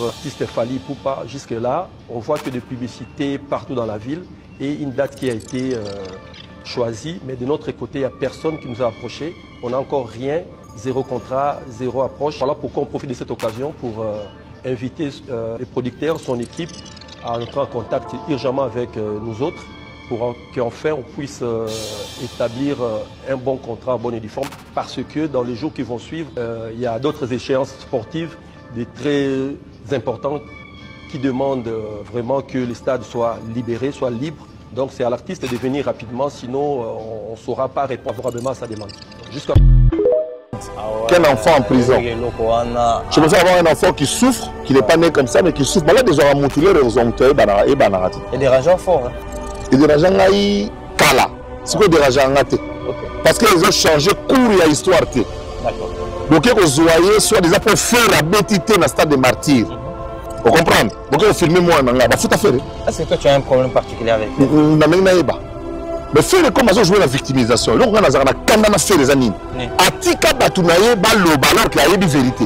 notre artiste Fally Ipupa. Jusque-là, on voit que des publicités partout dans la ville et une date qui a été euh, choisie. Mais de notre côté, il n'y a personne qui nous a approché. On n'a encore rien, zéro contrat, zéro approche. Voilà pourquoi on profite de cette occasion pour euh, inviter euh, les producteurs, son équipe, à entrer en contact urgemment avec nous autres pour qu'enfin on puisse établir un bon contrat en bonne et due forme. Parce que dans les jours qui vont suivre, il y a d'autres échéances sportives des très importantes qui demandent vraiment que les stades soient libérés, soient libres. Donc c'est à l'artiste de venir rapidement, sinon on ne saura pas répondre favorablement à sa demande. Jusqu'à... Qu'un enfant en prison. Je me avoir un enfant qui souffre, qui n'est pas né comme ça, mais qui souffre. Malade, ils ont mutilé les ont et banarati. Et dérangeant fort. Hein? Et dérangeant ngai kala. C'est quoi dérangeant ngate? Parce qu'ils ont changé cours ya histoire te. D'accord. Boke kozwa ye soit déjà pour faire abeti te na stade de martyr. Vous comprenez? Boke kofilme mwana na ngai bafuta Ferre. Est-ce que toi tu as un problème particulier avec lui? Na ndenge nayeba. Mais Ferre comme azo jouer la victimisation. Eloko ngai nazalaka na kanda na Ferre eza nini? Atika bato na ye baloba alors que ayebi vérité.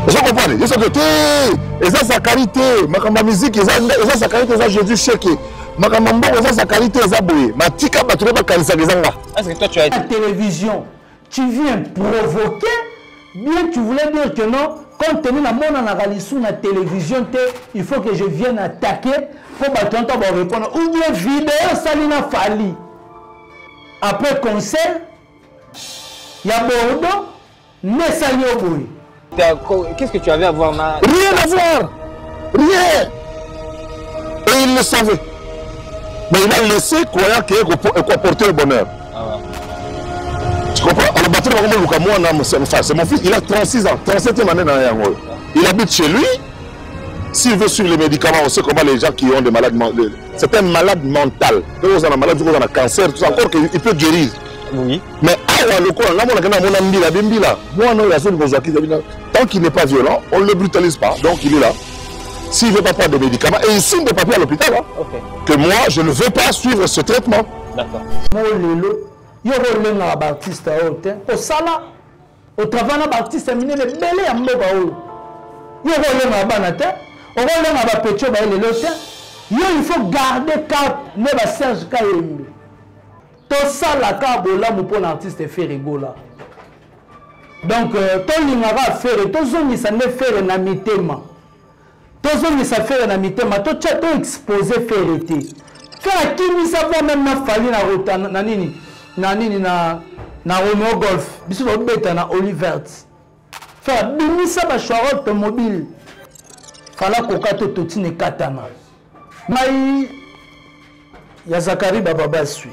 Ozo comprendre? Ye soki te eza Zakari te, makambo ya musique eza eza Zakari te, eza Jésus Sheke. Makambo ya mbongo eza Zakari te, eza boye. Matika bato na bakanisaka eza nga. Est-ce que toi tu as La télévision, tu viens provoquer, bien tu voulais dire que non, compte tenu na monanaka lisu na télévision te, il faut que je vienne attaquer mpo bato wana ba répondre ou bien vidéo osali na Fally après concert ya Bordeaux nde esali yo boye. Qu'est-ce que tu avais à voir na... Rien à voir. Rien. Et il le savait. Mais il a laissé croyant qu'il apportait le bonheur. Ah ouais. Tu comprends? Alors, bato bakoma luka mwana, enfin, c'est mon fils, il a 36 ans, 37e année dans yango. Il habite chez lui. S'il veut suivre les médicaments, on sait comment les gens qui ont des malades, c'est un malade mental. Donc, on a un malade, on a un cancer, tout ça, encore qu'il peut guérir. Oui. Mais awa lokola nga monaka na mona mbila be mbila mwana oyo azoli kozwa kisi tant qu'il n'est pas violent, on ne le brutalise pas. Donc il est là. S'il ne veut pas prendre des médicaments, et il signe des papiers à l'hôpital, hein, okay. que moi, je ne veux pas suivre ce traitement. D'accord. Mo lelo, yo olengaka baartiste oyo te, osala otravaille na baartiste minene ebele ya mboka oyo. Yo olengaka bana te, okolengaka bapetio baye lelo te. Yo il faut garder cap ne ba Serge Kayembe. Tosala kaka bolamu mpo na artiste Ferre Gola. Donc euh, tolingaka Ferre, tozongisa nde Ferre na mitema. Tozongisa Ferre na mitema, totia to exposer Ferre te. Ferre akimisa voix même na Fally na rota na nini na nini na na Romeo Golf. Biso tobeta na Olivert. Ferre abimisa ba char automobile. Fala koka to totine katana. Mai ya Zakari Bababaswi.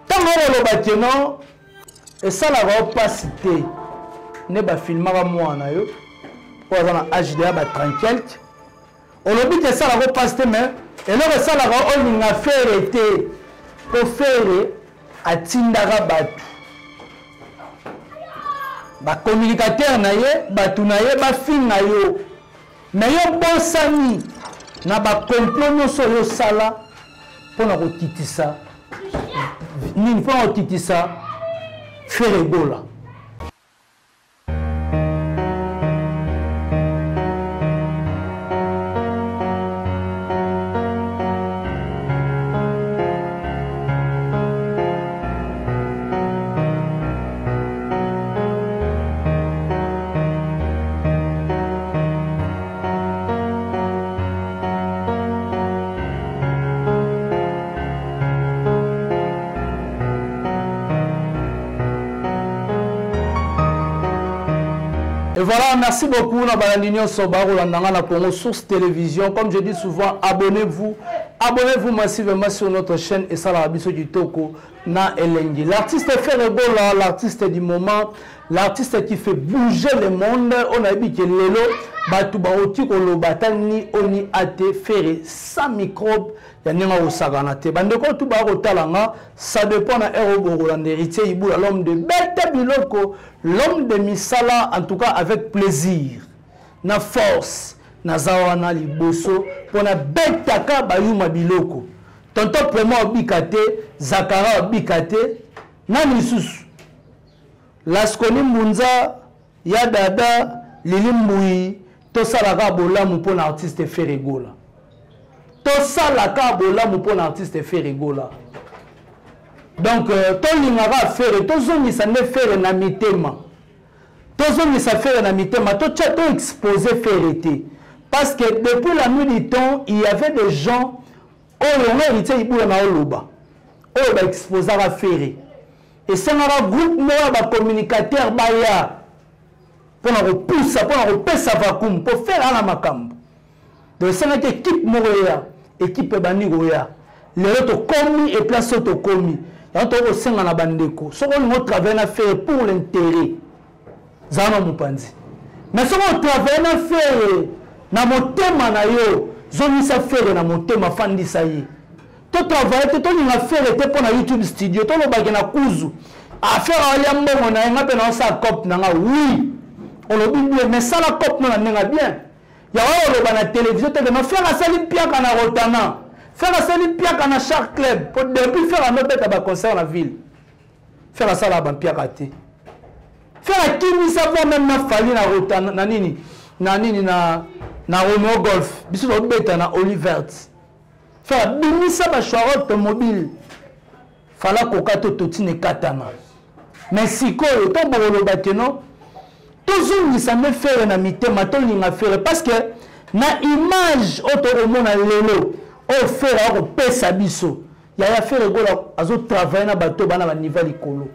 Ntango okoloba ke non esalaka yo mpasi te nde bafilmaka mwana na yo oyo aza na age deya ba 30 quelque olobi te esalaka yo mpasi te mais eloko esalaka olinga fere te mpo fere atindaka bato bacommunicateur na ye bato na ye bafinga yo Mais yo bosani na ba complot nyonso oyo osala mpo na kokitisa nini mpo na kokitisa Ferre Gola. Et voilà, merci beaucoup na balandi nyonso bakolanda nga na Congo Source Télévision. Comme je dis souvent, abonnez-vous, abonnez-vous massivement sur notre chaîne esalaka biso kitoko na elengi. L'artiste Ferre Gola, l'artiste du moment, l'artiste qui fait bouger le monde, on a dit que lelo bato baoki koloba ata ni oni ate Ferre sans microbe ya ndenge akosakana te. Bandeko tu bakotala nga, ça dépend na heure bokolanda Héritier Ibula, l'homme de bete biloko, l'homme de misala, en tout cas avec plaisir na force naza wana liboso mpona betaka bayuma biloko. Tonton Promo obika te, Zakara obika te, nani lisusu? Lasconi Mbunza, Ya Dada, Lili Mbuyi, tosalaka bolamu mpo na artiste Ferre Gola. Tosalaka bolamu mpo na artiste Ferre Gola. Donc euh, tolingaka Ferre, tozongisa nde Ferre na mitema. Tozongisa Ferre na mitema, totia to exposer Ferre te. Parce que depuis la nuit du temps, il y avait des gens oyo nga Héritier Ibula na oloba oyo ba exposaka Ferre. Esengaka groupe moko ya ba communicateurs baya mpo na kopusa mpo na kopesa vacuum mpo Ferre ana makambo. Donc esengaki équipe moko eya, équipe ebandi koya. Lelo tokomi e place oyo tokomi. Yango tokoki kosenga na bandeko soki olingi otravaille na Ferre pour l'intérêt zala na mopanzi mais soki otravaille na Ferre na motema na yo zongisa Ferre na motema fandisa ye totravaille te tolinga Ferre te mpo na YouTube studio tolobaki na kuzu affaire alia mbongo na ye nga mpe naosala cop na nga oui olobi bien mais sala cop no na ndenge bien yango oloba na télévision te kema Ferre asali mpiaka na Rotana Ferre asali mpiaka na Shark Club po depuis Ferre anobeta baconcert na ville Ferre asalaka bampiaka te Ferre akimisa voi meme na Fally na Rotana na nini na nini na na Romeo Golf biso tobeta na Olivert Ferre abimisa bashwara automobile Fala koka to totine ekatana mais sikoyo to bokoloba ke no tozongisa nde Ferre na mitema tolinga Ferre parce que na image oyo tokomona lelo oyo Ferre akopesa biso yaya Ferre Gola azotravaille na bato bana baniveau likolo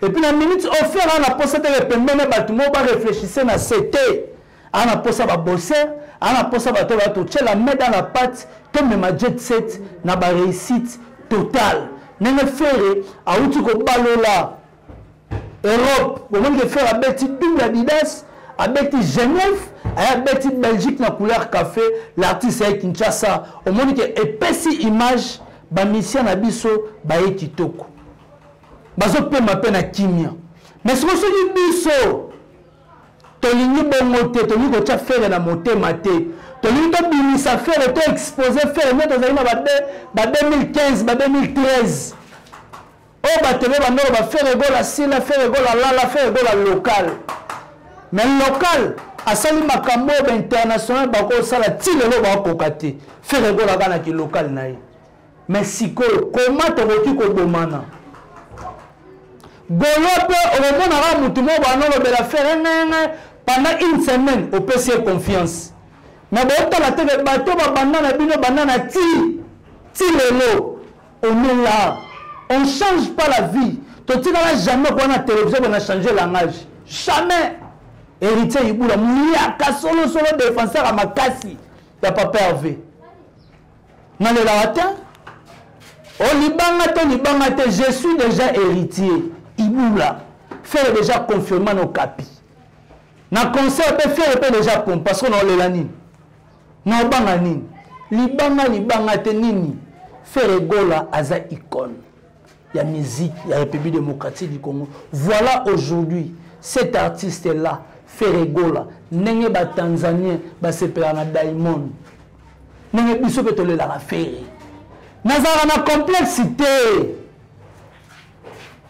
et puis na minute oyo Ferre ana posa teke pembeni bato moko barefléchisse na se te ana posa babosser ana posa bato bato totyela main dans la pâte tomema jet set na baréussite totale ndenge Ferre awuti kobalola Europe bomoni ke Ferre abeti double Adidas abeti Genève aye abeti Belgique na couleur café l'artiste aye Kinshasa omoni ke epesi image bamisia na biso baye kitoko bazopema mpe na kimia mais sikoyo soki biso tolingi bongo te tolingi kotya Ferre na motema te tolingi tobimisa Ferre to expose Ferre nde tozali na ba 2015 ba 2013 oyo bato ebe bandolo ba Ferre Gola sila Ferre Gola lala Ferre Gola local mais local asali makambo oyo bainternational bakosala ti lelo bakoka te Ferre Gola kaka na kilocal na ye mais sikoyo koma tokoki kobomana golo mpe okomonaka motu moko banolobela Ferre ngenge pendant une semaine opesi ye confiance mais botala te ke bato babanda na bino banda na ti ti lelo on est là on change pas la vie totikala jamais koya na télévision bona changer langage jamais Héritier Ibula muyaka solosolo défenseur ya makasi ya papa Hervé nalelaka te olibanga te libanga te je suis déjà héritier Ibula Ferre déjà confirma no kapi na concert mpe Ferre mpe déjà pompe parce que naolela nini naobanga nini libanga libanga te nini Ferre Gola aza icône ya musique ya République démocratique du Congo. Voilà aujourd'hui cet artiste là Ferre Gola ndenge ba Tanzanien basepela na Diamond ndenge biso mpe tolelaka Ferre nazalaka na complexe te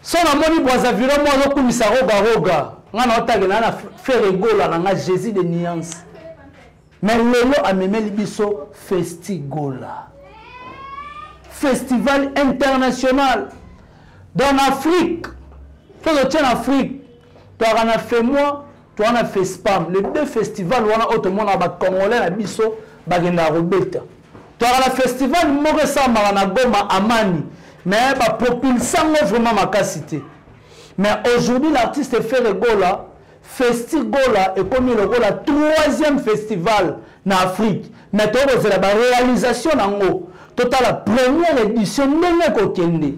so namoni Brazzaville mo azokumisa roga roga nga na otakela na Ferre Gola na nga Jésus de nuance mais lelo amemeli biso Festigola festival international dans l'Afrique tozotia na Afrique toyaka na Femua toyaka na Fespam les deux festivals wana oyo tomonaka bacongolais na biso bakendaka kobeta toyaka na festival moko esalamaka na Goma Amani mais bapropulsa yango vraiment makasi te mais aujourd'hui l'artiste Ferre Gola Festigola ekomi lokola troisième festival na Afrique mais tokozela baréalisation nango totala première édition ndenge ekokende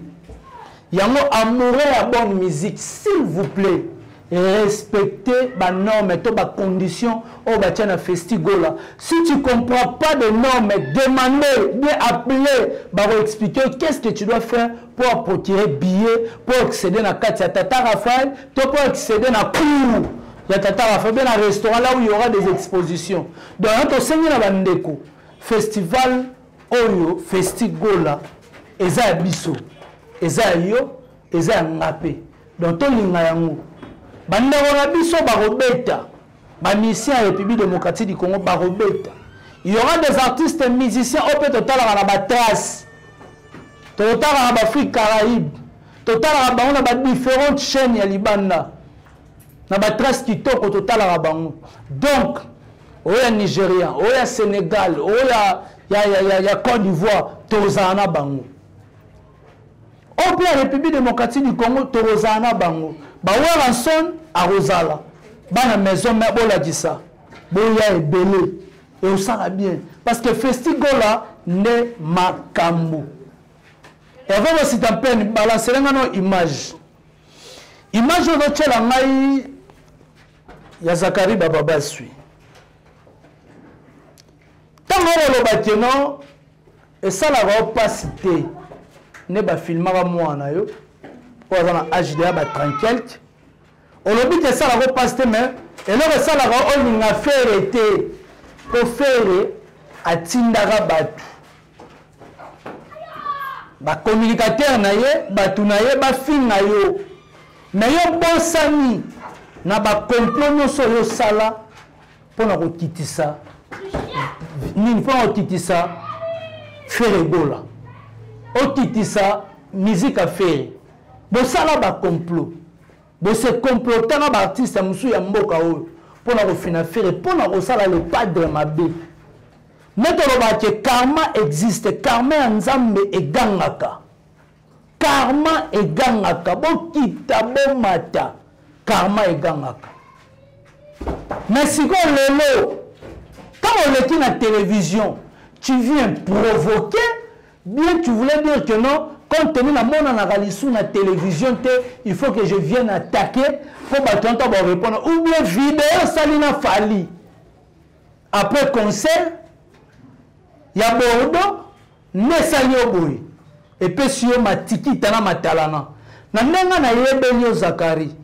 yango amoureux ya bonne musique s'il vous plaît respectez banorme to bacondition oyo batia na Festigola si tu comprends pas de normes demandez bien appeler bakoexpliquer qu'est-ce que tu dois faire pour procurer billet pour accéder na kati ya tata Raphaël to pour accéder na cour ya tata Raphaël bien na restaurant là où il y aura des expositions donc tosengi na bandeko festival oyo Festigola eza ya biso eza ya yo eza ya nga mpe donc tolinga yango. Bandeko na biso bakobeta, bamusiciens ya République démocratique du Congo bakobeta. Il y aura des artistes musiciens oyo mpe totalaka na batrace, totalaka na baafrique caraïbe, totalaka bango na badifférentes chaînes ya libanda, na batrace kitoko totalaka bango. Donc oyo ya Nigeria, oyo ya Sénégal, oyo ya, ya, ya, ya, ya Côte d'Ivoire, tozala na bango. Oyo mpe ya République démocratique du Congo, tokozala na bango. Baweranson akozala bana maison mère, bolakisa boya ebele eosala bien parce que festigola nde makambo. Hervé Bosita Mpene, balancele nga no image, image oyo ozotyela ngai ya Zakari Bababaswi. Ntango oloba ke non, esalaka yo mpasi te nde bafilmaka mwana yo oyo aza na age deya ba 30 quelque, olobi te esalaka yo mpasi te, mais eloko esalaka olinga Ferre te mpo Ferre atindaka bato bacommunicateur na ye, bato na ye bafinga yo, mais yo bosani na bacomplot nyonso oyo osala mpona kokitisa nini, mpona kokitisa Ferre Gola, okitisa musique ya Ferre. Bosala bacomplot, bose complotaka baartiste mosusu ya mboka oyo mpona kofina Ferre, mpona kosala le padre mabe. Nde tolobaka ke karma existe, karma ya Nzambe egangaka, karma egangaka, bokita bomata, karma egangaka. Mais sikoyo lelo ntango oleki na télévision, tu viens provoquer bien, tu voulais dire que non, compte tenu namonanaka lisu na télévision te, il faut que je vienne attaquer mpo bato wana to barépondre, ou bien video osali na Fally après concert ya Bordeaux nde esali yo boye, epesi yo matikita na matalana. Na ndenge nayebeli yo Zakari,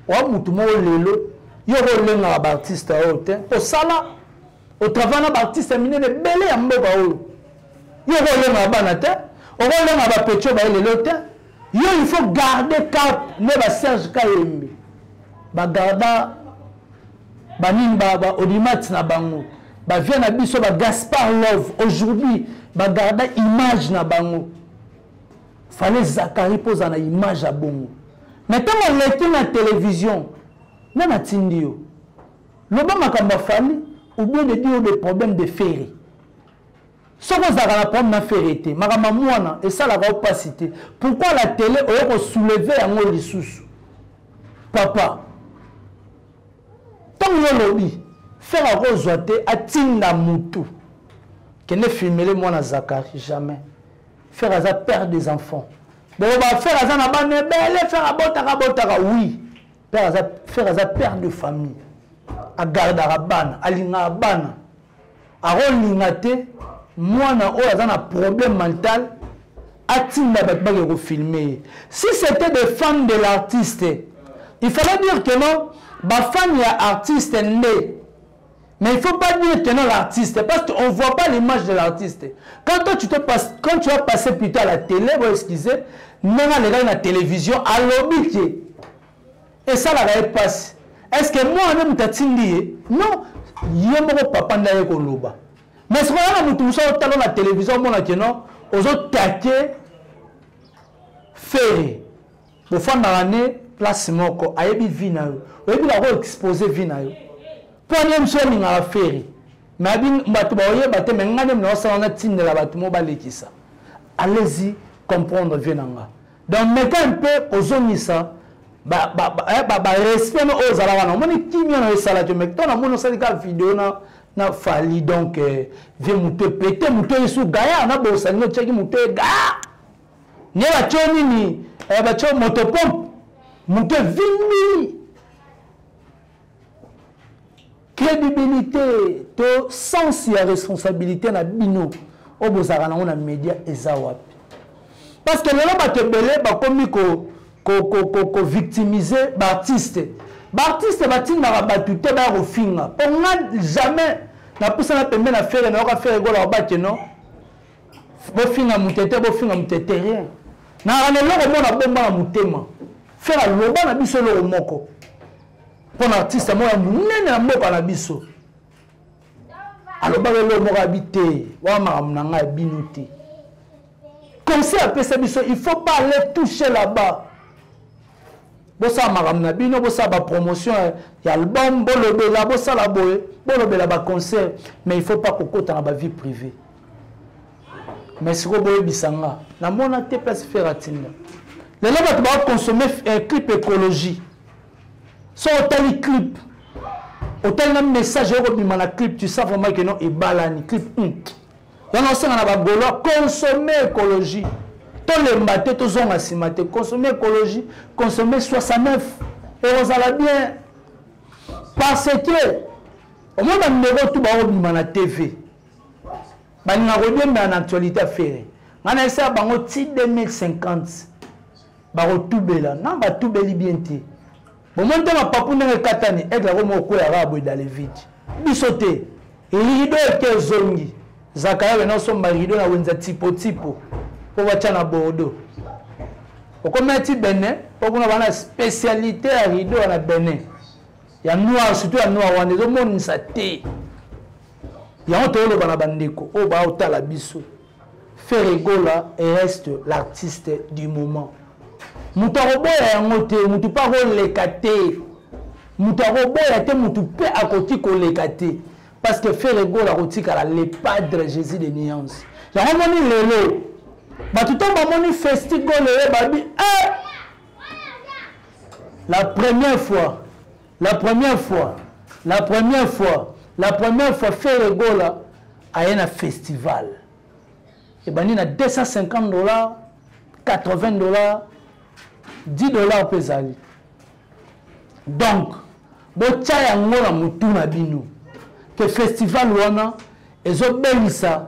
oa mutu moko lelo yo kolengaka baartiste oyo te, osala otravaille na baartiste minene ebele ya mboka oyo, yo kolengaka bana te, okolengaka bapetio baye lelo te. Yo il faut garder cap nde baserge Kayembe bagarda banini ba, ba audimat na bango, bavia na biso ba Gaspard Love aujourd'hui bagarda image na bango. Fallait Zakari mpo ozala na image ya bongo, mais ntango oleki na télévision nde natindi yo loba makambo ya Fally ou bien de dire des problèmes de Ferre. Soki ozalaka na problème na Ferre te, makambo ya mwana esalaka yo mpasi te, pourquoi la télé oyo kosouleve yango lisusu? Papa, ntango yo olobi Ferre akozwa te atinda mutu kende filmele mwana Zakari, jamais. Ferre aza père des enfants, boloba Ferre aza na bana ebele, Ferre abotaka abotaka, oui, père aza, Ferre aza père de famille, agardaka bana, alingaka bana, akolinga te mwana oyo aza na problème mental atinda bato bake kofilme ye. Si c'était des fans de l'artiste, il fallait dire que non, bafan ya artiste nde, mais il faut pas dire que non l'artiste, parce qu'on voit pas l'image de l'artiste. Quand toi tu te passes, quand tu vas passer plutôt à la télé, bon, excusez, ndenge alekaki na télévision alobi ke esalaka ye mpasi, est ce que mwana nde moto atindi ye? Non, ye moko papa nde aye koloba. Mais soki oya na motu mosusu otala na télévision, omona ke non, ozotake Ferre, bofandaka ne place moko, ayebi vie na yo, oyebi kaka koexpose vie na yo mpo anie mosusu alingaka Ferre, mais abi bato baoyeba te, mais ngai nde naosala natindela bato mo balekisa. Allez-y comprendre vie na nga. Donc meka un peu kozongisa barespect no oyo ozalaka wana, omoni kimia na yo esalaki, mais to namoni osali kaka video na na Fally, donc vie moto epete moto esu gaya na bosani otiaki moto egaya nye batio nini, batio motopompe moto evimbi. Crédibilité to sens ya responsabilité na bino oyo bozalaka nango na média eza wapi? Parce que lelo bato ebele bakomi kovictimiser baartiste. Baartiste batindaka bato te baya kofinga, mpo nga jamais napusana pembe na Ferre, nayoka Ferre Gola obake non, bofinga moto te, bofinga moto te, rien. Nayaka na eloko moko nabomba na motema, Ferre aloba na biso eloko moko. Mpo na artiste moko ya monene na mboka na biso alobaka eloko moko abi te, wana makambo na ngai ya bino te. Conseil apesa biso, il faut pas aller toucher là-bas. Bosala makambo na bino, bosala bapromotion ya album, bolobela, bosala boye, bolobela baconcert, mais il faut pas kokota na bavie privée. Mais sikoyo boyebisa nga, namona te place Ferre atinda. Lelo bato bakonsome clip écologie. So otali clip, otali na message oyo kobima na clip, tu sens vraiment que non, ebalani clip. Yango osenga na bagaulois, consommer écologie, tolemba te, tozonga nsima te, consommer écologie, consommer 69 ekozala bien, parce que omoi bandeko tu baobima na TV balingaka kodiembela na actualité ya Ferre. Ngai na esala bango ti 2050 bakotubela na batubeli bien te. Bomoni te mapapu ndenge ekatani, aigle akoma okwea kaka boye dans le vide. Biso te, rideau eke ezongi. Zakaya wena osomba rideau na wenza tipo-tipo mpo batya na Bordeaux. Okomi ti Benin mpo kuna bana spécialité ya rideau na Benin ya noir, surtout ya noir wana ezomonisa te. Yango toyoloba na bandeko oyo baotala biso, Ferre Gola reste l'artiste du moment. Moto akoboya yango te, moto mpe akoleka te, moto akoboya te, moto mpe akoki koleka te, parce que Ferre Gola akotikala le padre Jésus de nuance. Yango moni lelo bato ntango bamoni festival oyo babi eh! La première fois, la première fois, la première fois, la première fois Ferre Gola aye na festival ebandi na 250 $, 80 $, 10 $ mpe ezali. Donc botya yango na motu na bino ke festival wana ezobengisa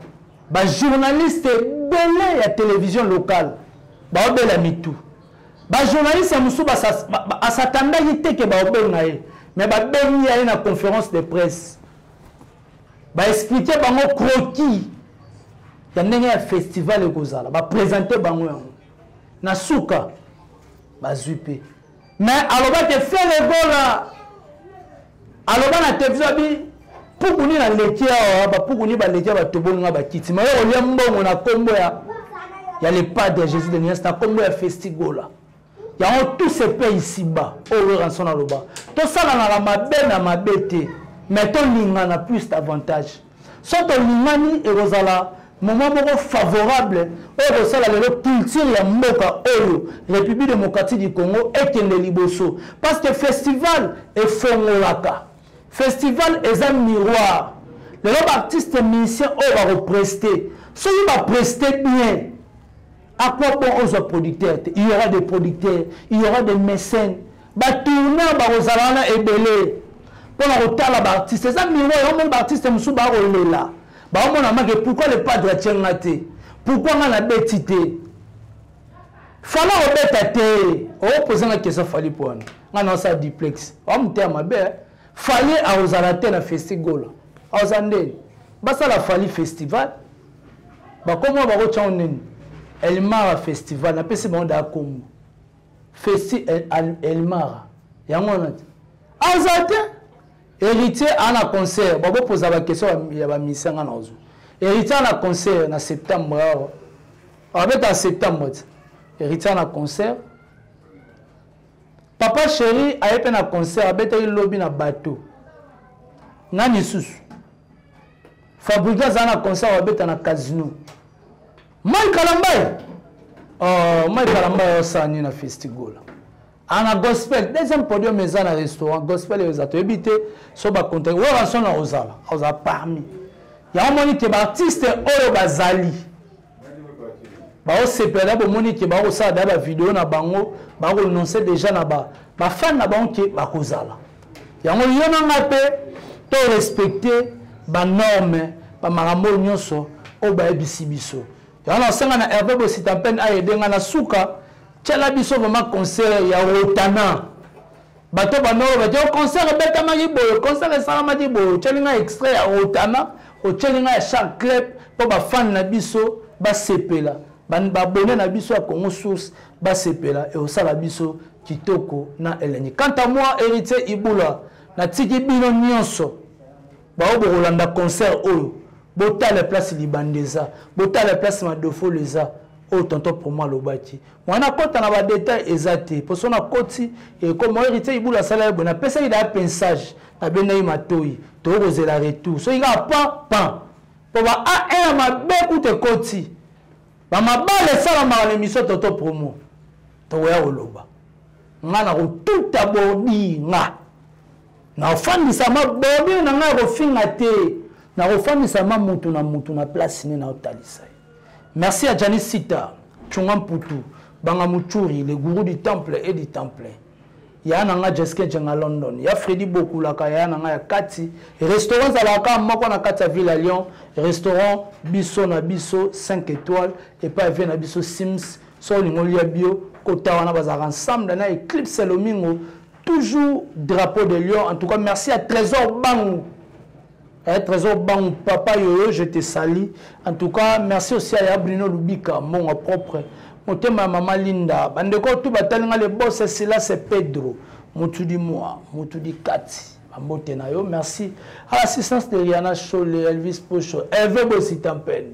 bajournaliste ebele ya télévision locale, baobela mitu. Bajournaliste ya mosusu asatandaki te ke baobenga ye, mais babengi ye na conférence de presse, baexplike bango croquis ya ndenge ya festival ekozala, baprésente bango yango na suka bazwi mpe. Mais alobaki Ferre Gola aloba na télévision abi puku nini aleki awa, bapuku nini baleki awa, batoboli nga bakiti ma yo kolia mbongo na kombo ya le padre Jésus de Nuance, na kombo ya Festigola. Yango tout se paie ici bas. Oyo Werrason aloba, tosalanaka mabe na mabe te, mais tolingana plus davantage. So tolingani, ekozala moment moko favorable oyo kosala lelo culture ya mboka oyo République démocratique du Congo ekende liboso, parce que festival efongolaka, festival eza miroir. Lelo baartiste musicien oyo bakopreste, soki bapreste bien, à quoi bon ozwa producteur te? Il y aura des producteurs, il y aura des mécènes, batourneur bakozala wana ebele mpona kotala baartiste. Eza miroir. Omoni baartiste mosusu bakolela, baomona make pourquoi le padre atienga te, pourquoi nga nabeti te, Fally obeta te. Opoze nga question Fally mpo wana nga naosala duplex oamoteya mabe. Fally akozala te na Festigola, akozala ndeni basala Fally festival, bakoma bakotyango nini, Elmara festival. Napesi bango daa kombo festi Elmara, yango wana te aza te. Héritier ana concert, babopoza baquestion ya bamisia, nga nazwa Héritier ana concert na septembre awa, abeta septembre te. Héritier ana concert, Papa Chéri aye mpe na concert, abetaki lobi na bateau. Nani lisusu? Fabrique aza na concert, abeta na casino. Mike Kalambai, oh, Mike Kalambai osala nini na Festigola? Ana gospel, deuxième podium eza na restaurant gospel oyo eza, toyebi te so bacontact Werrason akozala, akozala parmi yango. Moni ke baartiste oyo bazali baosepela, bomoni ke bakosala da bavideo na bango, bakononce déjà na bafan na bango ke bakozala. Yango yo na nga mpe to respecte banorme, bamakambo oyo nyonso oyo bayebisi biso. Yango nasenga na Hervé Bosita mpene ayede nga na suka, tiala biso vraiment concert ya Rotana. Bato banoro batie concert ebetamaki boye, concert esalamaki boye, otyeli ngai extrait ya Rotana, otyeli ngai ya Charles Club mpo bafane na biso basepela, babone na biso ya Congo Source. basepela ekosala biso kitoko na elengi. Quant à moi, Héritier Ibula, natiki bino nyonso baoyo bokolanda concert oyo, botala place libanda eza, botala place madofolo eza, oyo tonton promo alobaki mwana akota na badetail eza te, mpo so nakoti ekoma Héritier Ibula asala ye boye, napesaki daya pensage, nabendaki matoi, tokoki kozela retour soki kaka pan pan mpo ba a1 ya mabe kuta ekoti bamabala esalamaka na émission toto promo, tokoya koloba nga na kotuta bordi, nga nakofandisa ma bordi na ngai kofinga te, nakofandisa ma mutu na mutu na place ne naotalisa ye. Merci à Janis Sita Chunga Mputu Banga Muchuri, le gourou du temple et du temple. Ya na nga Jessica Jenga London, ya Freddy Bokulaka, ya na nga ya Kati restaurant ezalaka moko na kati ya ville ya Lyon, restaurant biso na biso 5 étoiles epai vie na biso Sims. So olingi olia bio, kota wana, bazalaka ensemble na Eclipse Lomingo, toujours drapeau de Lyon. En tout cas, merci à Trésor Bangu. Eh, Trésor Bangu, papa Yoyo, je te salue. En tout cas, merci aussi à Bruno Lubika, mon propre. Motema ya mama Linda, bandeko tout batalinga le boss Silas Pedro, mutu di moi, mutu di kati. Bambote na yo, merci à l'assistance de Rihanna Chole, Elvis Pocho, Hervé Bossitampen.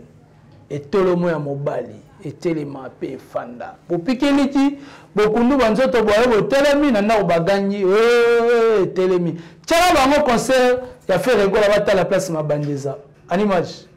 Etolomo ya mobali etelema mpe efanda, bopikiliki bokundu banzoto boye botelemi na ndako bagangi etelemi. Tiaka bango concert ya Ferre Gola, batala place mabandi eza animage.